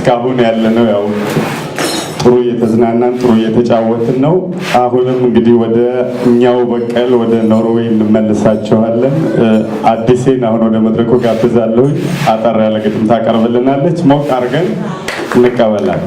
እስካሁን ያለነው ያው ጥሩ እየተዝናናን ጥሩ እየተጫወትን ነው። አሁንም እንግዲህ ወደ እኛው በቀል ወደ ኖርዌይ እንመልሳቸዋለን። አዲሴን አሁን ወደ መድረኩ ጋብዛለሁ። አጠር ያለ ግጥም ታቀርብልናለች። ሞቅ አድርገን እንቀበላለን።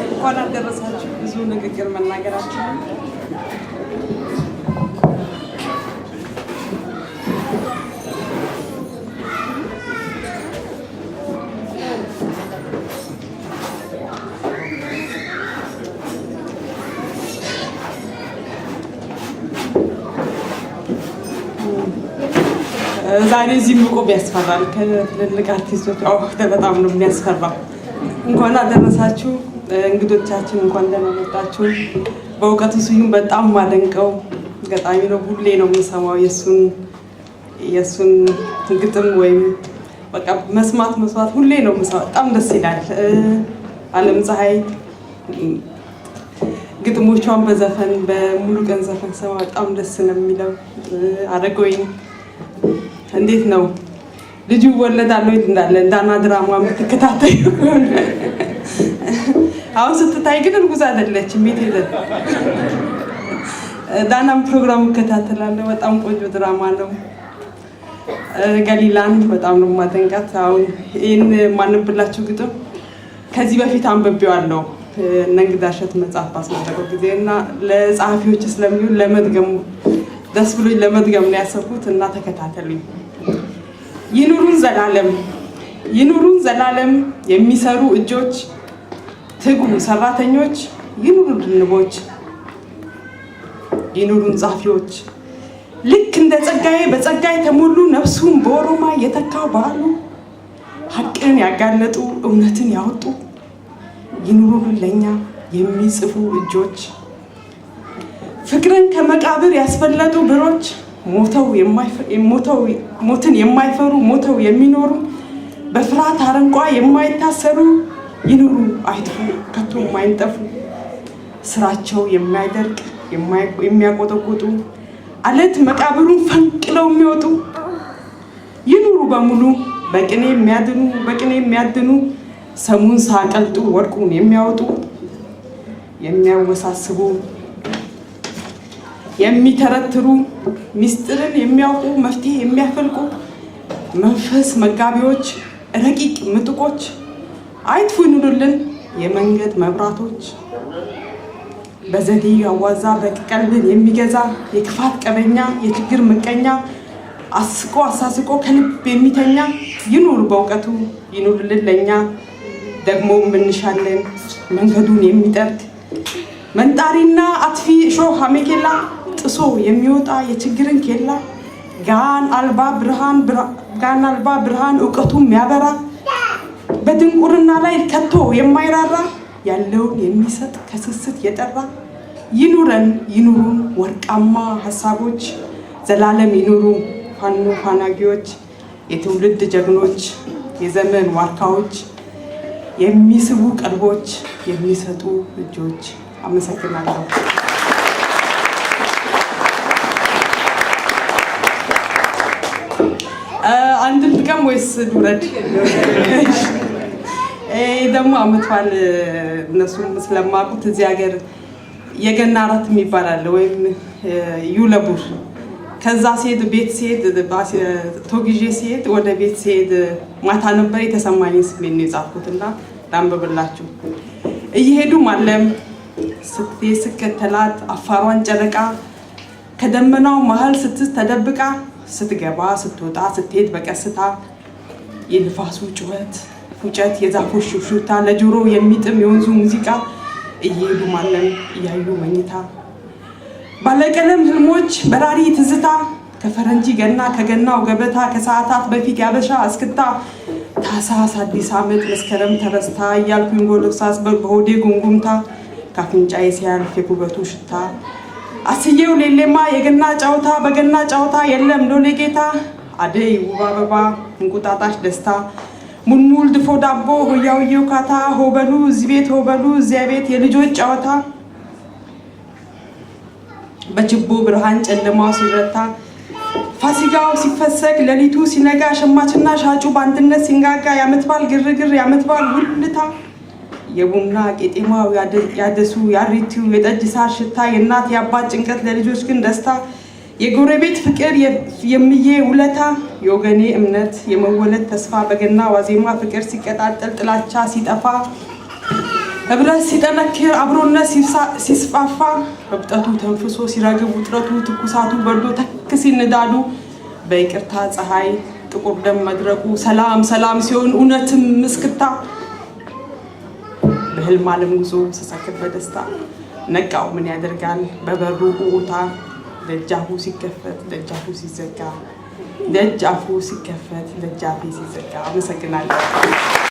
እንኳን አደረሳችሁ። ብዙ ንግግር መናገራችሁ። ዛሬ እዚህ መቆም ያስፈራል። ከትልልቅ አርቲስቶች በጣም ነው የሚያስፈራው። እንኳን አደረሳችሁ እንግዶቻችን፣ እንኳን ደህና መጣችሁ። በእውቀቱ ስዩም በጣም ማደንቀው ገጣሚ ነው። ሁሌ ነው የምሰማው የእሱን ግጥም ወይም በቃ መስማት መስማት ሁሌ ነው የምሰማው። በጣም ደስ ይላል። አለም ፀሐይ ግጥሞቿን በዘፈን በሙሉ ቀን ዘፈን ሰማ በጣም ደስ ነው የሚለው። አረጋወይን እንዴት ነው ልጁ ይወለዳል ወይ እንዳለ እንዳና ድራማ የምትከታተዩ ከሆነ አሁን ስትታይ ግን እርጉዝ አይደለችም። ቤት ይዘን ዳናም ፕሮግራም እከታተላለሁ። በጣም ቆንጆ ድራማ ነው። ገሊላን በጣም ነው የማደንቃት። አሁን ይህን የማነብላችሁ ግጥም ከዚህ በፊት አንብቤዋለሁ እነ እንግዳሸት መጽሐፍ ባስመረቀው ጊዜ እና ለጸሐፊዎች ስለሚሆን ለመድገሙ ደስ ብሎኝ ለመድገም ነው ያሰብኩት እና ተከታተሉኝ። ይኑሩን ዘላለም ይኑሩን ዘላለም የሚሰሩ እጆች፣ ትጉ ሰራተኞች፣ ይኑሩን ንቦች፣ ይኑሩን ጸሐፊዎች፣ ልክ እንደ ጸጋዬ በጸጋ የተሞሉ ነፍሱን በኦሮማ የተካው በዓሉ፣ ሀቅን ያጋለጡ እውነትን ያወጡ፣ ይኑሩልን ለኛ የሚጽፉ እጆች፣ ፍቅርን ከመቃብር ያስፈለጡ ብሮች፣ ሞትን የማይፈሩ ሞተው የሚኖሩ፣ በፍርሃት አረንቋ የማይታሰሩ፣ ይኑሩ አይጥፉ ከቶ የማይንጠፉ፣ ስራቸው የማይደርቅ የሚያቆጠቁጡ፣ አለት መቃብሩን ፈንቅለው የሚወጡ፣ ይኑሩ በሙሉ በቅኔ የሚያድኑ በቅኔ የሚያድኑ፣ ሰሙን ሳቀልጡ ወርቁን የሚያወጡ፣ የሚያወሳስቡ የሚተረትሩ፣ ሚስጥርን የሚያውቁ መፍትሄ የሚያፈልቁ፣ መንፈስ መጋቢዎች ረቂቅ ምጡቆች፣ አይጥፉ ይኑሩልን የመንገድ መብራቶች፣ በዘዴ ያዋዛ በቀልብን የሚገዛ፣ የክፋት ቀበኛ የችግር ምቀኛ፣ አስቆ አሳስቆ ከልብ የሚተኛ፣ ይኑር በእውቀቱ ይኑርልን ለኛ። ደግሞ እንሻለን መንገዱን የሚጠርግ መንጣሪና አጥፊ እሾህ አሜኬላ፣ ጥሶ የሚወጣ የችግርን ኬላ፣ ጋን አልባ ብርሃን ጋን አልባ ብርሃን እውቀቱ የሚያበራ፣ በድንቁርና ላይ ከቶ የማይራራ፣ ያለውን የሚሰጥ ከስስት የጠራ፣ ይኑረን ይኑሩን ወርቃማ ሀሳቦች፣ ዘላለም ይኑሩ ፋኖ ፋናጊዎች፣ የትውልድ ጀግኖች፣ የዘመን ዋርካዎች፣ የሚስቡ ቀልቦች፣ የሚሰጡ እጆች። አመሰግናለሁ። አንድ ልጥቀም ወይስ ልውረድ? ይህ ደግሞ አመት በዓል እነሱም ስለማውቁት እዚህ ሀገር የገና እራት የሚባል አለ ወይም julebord። ከዛ ሲሄድ ቤት ሲሄድ ቶግዤ ሲሄድ ወደ ቤት ሲሄድ ማታ ነበር የተሰማኝን ስሜት ነው የጻፍኩት እና ላንብብላችሁ። እየሄዱ ማለም ስትሄድ ስከተላት አፋሯን ጨረቃ ከደመናው መሀል ስትዝ ተደብቃ ስትገባ ስትወጣ ስትሄድ በቀስታ የንፋሱ ጩኸት ፉጨት የዛፎች ሹክሹክታ ለጆሮ የሚጥም የወንዙ ሙዚቃ እየሄዱ ማለም እያዩ መኝታ ባለቀለም ህልሞች በራሪ ትዝታ ከፈረንጂ ገና ከገናው ገበታ ከሰዓታት በፊት ያበሻ እስክታ ታህሳስ አዲስ ዓመት መስከረም ተረስታ እያልኩኝ ጎልብሳስ በሆዴ ጉምጉምታ ካፍንጫዬ ሲያልፍ የኩበቱ ሽታ አስዬው ሌሌማ የገና ጨዋታ በገና ጨዋታ የለም ሎሌ ጌታ አደይ ውብ አበባ እንቁጣጣሽ ደስታ ሙልሙል ድፎ ዳቦ ሆያውዬው ካታ ሆበሉ እዚህ ቤት ሆበሉ እዚያ ቤት የልጆች ጨዋታ በችቦ ብርሃን ጨለማው ሲረታ ፋሲካው ሲፈሰክ ሌሊቱ ሲነጋ ሸማችና ሻጩ በአንድነት ሲንጋጋ የዓመት በዓል ግርግር የዓመት በዓል ውልታ የቡና ቄጤማው ያደሱ ያሪቲው የጠጅ ሳር ሽታ የእናት የአባት ጭንቀት ለልጆች ግን ደስታ የጎረቤት ፍቅር የምዬ ውለታ የወገኔ እምነት የመወለድ ተስፋ በገና ዋዜማ ፍቅር ሲቀጣጠል ጥላቻ ሲጠፋ ህብረት ሲጠነክር አብሮነት ሲስፋፋ እብጠቱ ተንፍሶ ሲረግብ ውጥረቱ ትኩሳቱ በርዶ ተክ ሲል ንዳዱ በይቅርታ ፀሐይ ጥቁር ደም መድረቁ ሰላም ሰላም ሲሆን እውነትም ምስክታ በህልም ዓለም ጉዞ ስሰክር በደስታ ነቃው ምን ያደርጋል በበሩ ኡኡታ ደጃፉ ሲከፈት ደጃፉ ሲዘጋ ደጃፉ ሲከፈት ደጃፌ ሲዘጋ። አመሰግናለሁ።